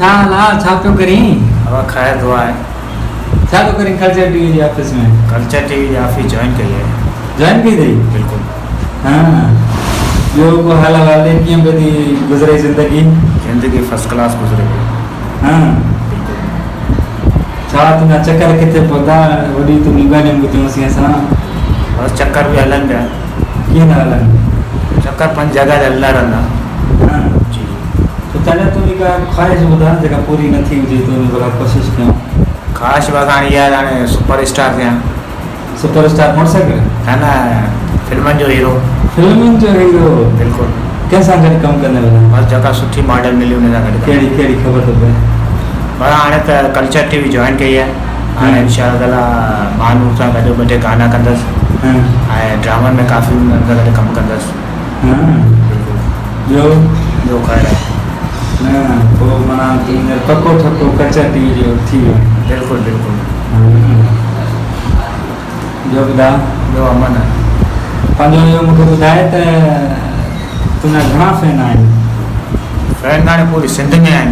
ڇا حال آ ڇا پيو ڪرين؟ ابا خير دعا آهي. ڇا پيو ڪرين ڪلچر ٽي وي جي آفيس ۾؟ ڪلچر ٽي وي جي آفيس جوائن ڪئي آهي. جوائن ڪئي اٿئي؟ بلڪل. ها ٻيو ڪو حال احوال ڏي ڪيئن پئي ٿي گذري زندگي؟ زندگي فرسٽ ڪلاس گذري پئي. ها بلڪل. ڇا تنهنجا چڪر ڪٿي پهتا وڏي تنهنجون ڳالهيون ٻڌيونسين اسان. بس چڪر به هلن پيا. ڪيئن ٿا هلن؟ چڪر پنهنجي جڳهه تي هلندا رهندا. ها جي. ته تڏهن تنهنجي ڪا خواهش ٻڌاء جيڪا پوري نه ٿي هجي تو ڀلا ڪوشش ڪيون. خواهش بس هاڻي اها آهي ته هاڻي سپر اسٽار ٿيان. Super star motor cycle? نه نه فلمن جو هيرو. فلمن جو هيرو. بلڪل. ڪنهن سان گڏ ڪم ڪندين ڀلا؟ بس جيڪا سٺي ماڊل ملي ان سان گڏ ڪندس. ڪهڙي ڪهڙي خبر ته پئي. بس هاڻي ته ڪلچر ٽي وي جوائن ڪئي آهي هاڻي انشاء الله تعالي مان نور سان گڏ ٻه ٽي گانا ڪندس ۽ ڊرامن ۾ ڪافي انهن سان گڏ ڪم ڪندس. بلڪل. ٻيو؟ ٻيو خير آهي. نه پوء معنيٰ تون هينئر پڪو ٺڪو ڪلچر ٽي وي جو ٿي ويو آهين. بلڪل بلڪل. ٻيو ٻڌاء. ٻيو امن آهي. پنهنجو اهو مونکي ٻڌاء ته تنهنجا گهڻا فين آهن؟ فين ته هاڻي پوري سنڌ ۾ آهن.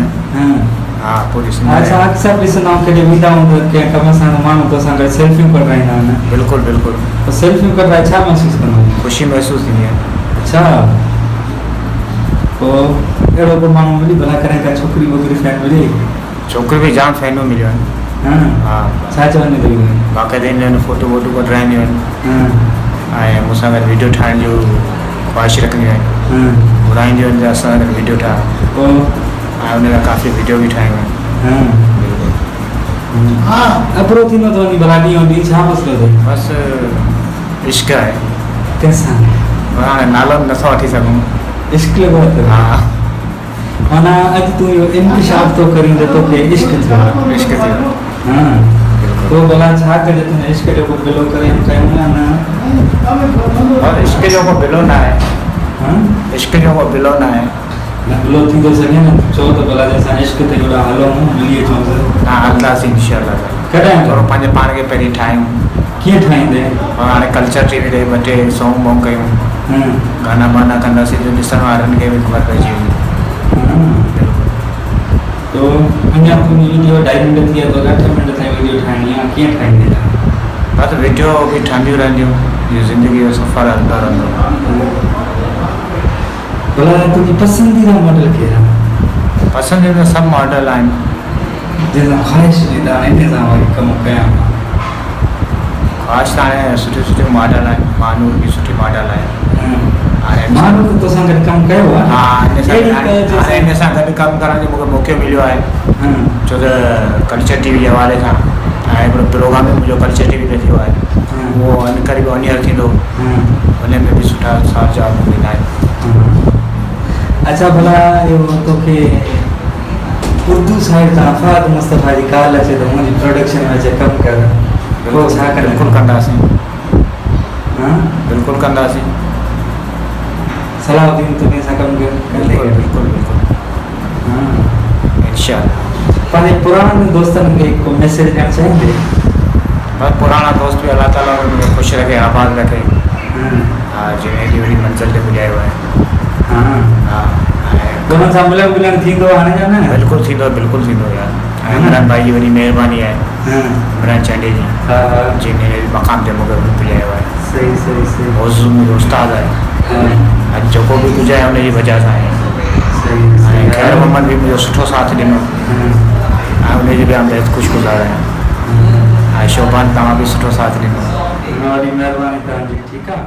ها پوري سنڌ ۾. اسان اڪثر ڏسندا آهيون ڪڏهن ويندا آهيون ته ڪنهن ڪم سان ته ماڻهو توسان گڏ سيلفيون ڪڍرائيندا آهن. بلڪل بلڪل. پوء سيلفيون ڪڍرائي ڇا محسوس ڪندا آهيون؟ خوشي محسوس ٿيندي آهي. اڇا پوء اهڙو ڪو ماڻهو ملي ڀلا ڪڏهن ڪا ڇوڪري ٻوڪري فين ملي؟ ڇوڪريون به جام فينون مليون آهن. ها ڇا چونديون اٿئي اهي؟ باقاعده اينديون آهن فوٽو ووٽو ڪڍرائينديون آهن ۽ مون سان گڏ ويڊيو ٺاهڻ جو خواهش رکنديون آهن گهرائينديون آهن ته اسان سان گڏ ويڊيو ٺاهه پوء ۽ ان جا ڪافي ويڊيو به ٺاهيون آهن. بلڪل. اڀرو ٿيندو ٿو وڃين ڀلا ڏينهون ڏينهن ڇا مسئلو اٿئي؟ بس عشق آهي. ڪنهن سان؟ پر هاڻي نالو نٿا وٺي سگهون. عشق لڳو اٿئي؟ ها. معنيٰ اڄ تون اهو انڪشاف ٿو ڪرين ته توکي عشق ٿيو آهي. عشق ٿيو آهي. ها. پوء ڀلا ڇا ڪجي تنهنجي عشق جو ڪو بلو ڪري هم ڪيون يا نه؟ پر عشق جو ڪو بلو نه آهي. ها؟ عشق جو ڪو بلو نه آهي. نه بلو ٿي ٿو سگهي نه. چئو ته ڀلا جنهن سان عشق اٿئي اوڏانهن هلون ملي اچونس. نه هلنداسين انشاء الله تعالي. ڪڏهن؟ ٿورو پنهنجي پاڻ کي پهرين ٺاهيون. ڪيئن ٺاهيندين؟ پر هاڻي ڪلچر ٽي وي تي ٻه ٽي سونگ بونگ ڪيون. گانا بانا ڪنداسين جو ڏسڻ وارن کي به خبر پئجي ويندي. بلڪل. تو اڃا تنهنجي ويڊيو اڍائي منٽ ٿي آهي توکي اٺ منٽ تائين ويڊيو ٺاهڻي آهي ڪيئن ٺاهيندين؟ بس ويڊيو به ٺهنديون رهنديون اهو زندگي جو سفر هلندو رهندو. ڀلا تنهنجي پسنديده ماڊل ڪير آهي؟ پسنديده سڀ ماڊل آهن. جنهن سان خواهش هجي ته هاڻي انهي سان وري ڪم ڪيان. خواهش ته هاڻي سٺيون سٺيون ماڊل آهن مانور به سٺي ماڊل آهي. هاڻي مانور ته توسان گڏ ڪم ڪيو آهي ها هاڻي ان سان گڏ ڪم ڪرڻ جو مونکي موقعو مليو آهي ڇو ته ڪلچر ٽي وي جي حوالي سان ۽ هڪڙو پروگرام به منهنجو ڪلچر ٽي وي تي ٿيو آهي اهو ان قريب آن ايئر ٿيندو ان ۾ به سٺا سوال جواب ٿيندا آهن. اڇا ڀلا اهو توکي اردو سائيڊ تان فهد مصطفيٰ جي ڪال اچي ته منهنجي پروڊڪشن ۾ اچي ڪم ڪر پوء ڇا ڪندين؟ بلڪل ڪنداسين. ها بلڪل ڪنداسين. صلاح الدين تني سان ڪم ڪندين؟ بلڪل بلڪل بلڪل ها انشاء الله. پنهنجي پراڻن دوستن کي ڪو ميسيج ڏيڻ چاهيندين؟ بس پراڻا دوست به الله تعالي انهن کي خوش رکي آباد رکي ها جنهن ايڏي وڏي منزل تي پڄايو آهي. ها ها انهن سان ملڻ ملڻ ٿيندو هاڻي يا نه؟ بلڪل ٿيندو بلڪل ٿيندو يار ۽ عمران ڀائي جي وڏي مهرباني آهي عمران چانڊيي جي جنهن هن مقام تي مونکي پڄايو آهي. صحيح صحيح صحيح. موضوع منهنجو استاد آهي اڄ جيڪو به ڪجهه آهي ان جي وجه سان آهي. صحيح صحيح. ۽ خير محمد به منهنجو سٺو ساٿ ڏنو ۽ ان جي به آئون بيحد خوش گذار آهيان ۽ شوڀان توهان به سٺو ساٿ ڏنو. وڏي مهرباني توهان جي ٺيڪ آ.